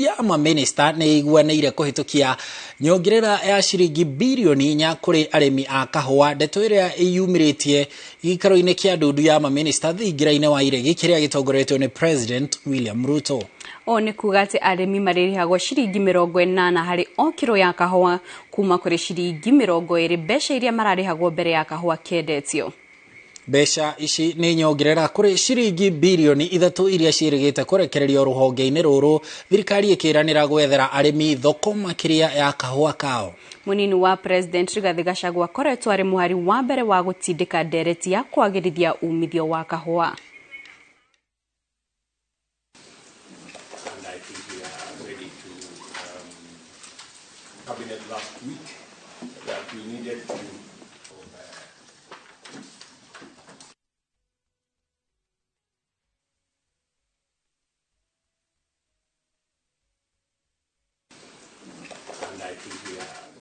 Ya mamĩnĩsta nĩ iguanĩire kũhĩtũkia nyongerera ya ciringi birioni 4 kũrĩ arĩmi a kahũa, ndeto ĩrĩa ĩyumĩrĩtie gĩikaro-inĩ kĩa ndundu ya mamĩnĩsta thingira-inĩ wa iregi kĩrĩa gĩtongoretio nĩ President William Ruto. Ũũ nĩ kuga atĩ arĩmi marĩrĩhagwo ciringi 80 harĩ o kiro ya kahũa kuma kũrĩ ciringi 20 mbeca iria mararĩhagwo mbere ya kahũa kendetio. Mbeca ici nĩ nyongerera kũrĩ ciringi birioni 3 iria ciĩrĩgĩte kũrekererio rũhonge-inĩ rũrũ, thirikari ĩkĩranĩra gwethera arĩmi thoko makĩria ya kahũa kao. Mũnini wa President Rigathi Gachagua akoretwo arĩ mũhari wa mbere wa gũtindĩka ndereti ya kwagĩrithia umithio wa kahũa. And I think we are ready to cabinet last week that we needed to and I think we are